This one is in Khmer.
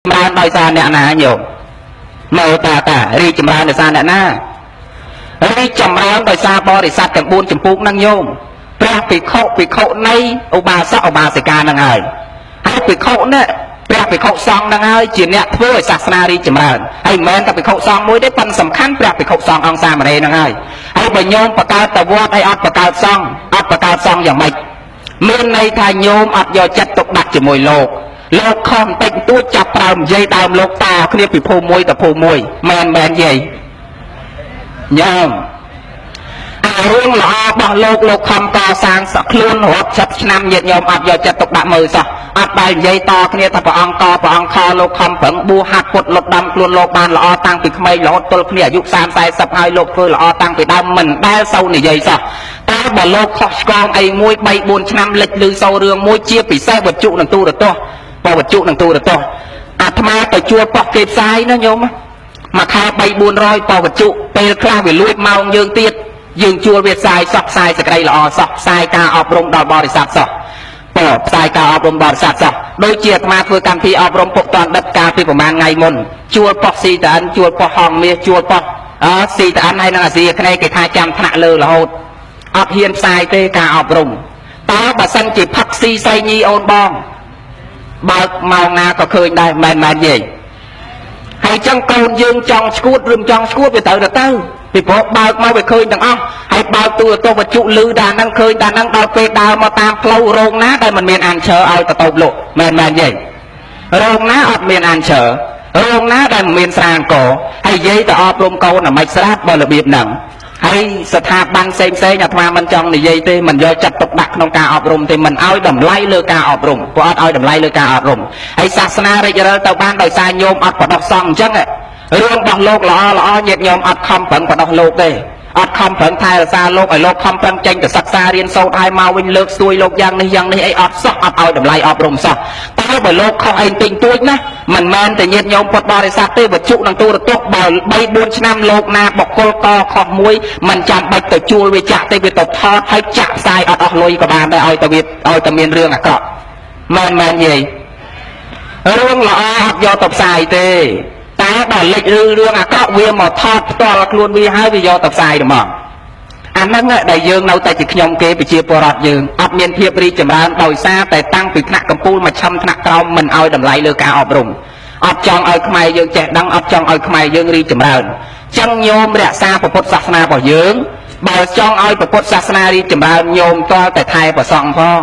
ចម្រើនដោយសារអ្នកណាញោមមើលតាតារីកចម្រើនដោយសារអ្នកណារីកចម្រើនដោយសារបរិស័ទទាំង4ចម្ពោះហ្នឹងញោមព្រះភិក្ខុភិក្ខុនៃឧបាសកឧបាសិកាហ្នឹងហើយហើយភិក្ខុនេះព្រះភិក្ខុសង្ឃហ្នឹងហើយជាអ្នកធ្វើឲ្យសាសនារីកចម្រើនហើយមិនមែនតែភិក្ខុសង្ឃមួយទេប៉ុន្តែសំខាន់ព្រះភិក្ខុសង្ឃអង្គសាមណេរហ្នឹងហើយហើយបើញោមបង្កើតតែវត្តហើយអត់បង្កើតសង្ឃអត់បង្កើតសង្ឃយ៉ាងម៉េចមានន័យថាញោមអត់យកចិត្តទុកដាក់ជាមួយលោកលោកខំបន្តិចបន្តួចចាប់ប្រើនិយាយដើមលោកតាគ្នាពីភូមិមួយទៅភូមិមួយមែនមែនយាយញោមអារឿងល្អរបស់លោកលោកខំកសាងសក់ខ្លួនរាប់សិបឆ្នាំញាតិញោមអត់យកចិត្តទុកដាក់មើលសោះអត់បែរនិយាយតគ្នាថាព្រះអង្គកព្រះអង្គខលោកខំប្រឹងបួសហាត់ពុតលុតដាំខ្លួនលោកបានល្អតាំងពីក្មេងរហូតទល់គ្នាអាយុ30 40ហើយលោកធ្វើល្អតាំងពីដើមមិនដែលសូវនិយាយសោះតែបើលោកខុសឆ្គងអីមួយ3 4ឆ្នាំលិចលឺសូររឿងមួយជាពិសេសវត្ថុនឹងទូរទស្សន៍បើវត្ថុនឹងទូរទស្សន៍អាត្មាទៅជួលប៉ុស្តិ៍គេផ្សាយណាញោមមួយខែ3 400បើវត្ថុពេលខ្លះវាលួចម៉ោងយើងទៀតយើងជួលវាផ្សាយសោះផ្សាយសេចក្តីល្អសោះផ្សាយការអប់រំដល់បរិស័ទសោះបើផ្សាយការអប់រំបរិស័ទសោះដូចជាអាត្មាធ្វើកម្មវិធីអប់រំពុកតនដិតកាលពីប្រហែលថ្ងៃមុនជួលប៉ុស្តិ៍ស៊ីតាអិនជួលប៉ុស្តិ៍ហងមាសជួលប៉ុស្តិ៍អើស៊ីតាអិនហើយនឹងអាស៊ីអាគ្នេយ៍គេថាចាំថ្នាក់លើរហូតអត់ហ៊ានផ្សាយទេការអប់រំតើបើសិនជាផឹកស៊ីសៃញីអូនបងបើកម៉ោងណាក៏ឃើញដែរមែនមែនយាយហើយចឹងកូនយើងចង់ឈួតឬមិនចង់ឈួតវាត្រូវទៅពីព្រោះបើកមកវាឃើញទាំងអស់ហើយបើកទូរទស្សន៍វត្ថុលឺដល់ហ្នឹងឃើញដល់ហ្នឹងដល់ពេលដើរមកតាមផ្លូវរោងណាដែលមិនមានអានឈើឲ្យតតូបលក់មែនមែនយាយរោងណាអត់មានអានឈើរោងណាដែលមិនមានស្រាអង្គហើយយាយទៅអប់រំកូនអាម៉េចស្រាប់បើរបៀបហ្នឹងហើយស្ថាប័នផ្សេងផ្សេងអាត្មាមិនចង់និយាយទេមិនយកចិត្តទុកដាក់ក្នុងការអប់រំទេមិនឲ្យតម្លៃលើការអប់រំព្រោះអត់ឲ្យតម្លៃលើការអប់រំហើយសាសនារិចរិលទៅបានដោយសារញោមអត់បដោះសង្ឃអញ្ចឹងរឿងរបស់លោកល្អល្អញាតិញោមអត់ខំប្រឹងបដោះលោកទេអត់ខំប្រឹងថែរក្សាលោកឲ្យលោកខំប្រឹងចេញទៅសិក្សារៀនសូត្រឲ្យមកវិញលើកស្ទួយលោកយ៉ាងនេះយ៉ាងនេះអីអត់សោះអត់ឲ្យតម្លៃអប់រំសោះតែបើលោកខុសអីទិញទួចណាមិនមែនតែញាតិញោមពុទ្ធបរិស័ទទេវត្ថុនឹងទូរទស្សន៍បើ3 4ឆ្នាំលោកណាបុគ្គលកខុសមួយមិនចាំបាច់ទៅជួលវាចាក់ទេវាទៅថតហើយចាក់ផ្សាយអត់អស់លុយក៏បានដែរឲ្យតែវាឲ្យតែមានរឿងអាក្រក់មែនមែនយាយរឿងល្អអត់យកទៅផ្សាយទេតែបើលិចឬរឿងអាក្រក់វាមកថតផ្ទាល់ខ្លួនវាហើយវាយកទៅផ្សាយហ្មងអាហ្នឹងដែលយើងនៅតែជាខ្ញុំគេប្រជាពលរដ្ឋយើងអត់មានភាពរីកចម្រើនដោយសារតែតាំងពីថ្នាក់កំពូលមកឆឹមថ្នាក់ក្រោមមិនឲ្យតម្លៃលើការអប់រំអត់ចង់ឲ្យខ្មែរយើងចេះដឹងអត់ចង់ឲ្យខ្មែរយើងរីកចម្រើនចឹងញោមរក្សាពុទ្ធសាសនារបស់យើងបើចង់ឲ្យពុទ្ធសាសនារីកចម្រើនញោមតតែថែប្រសង់ផង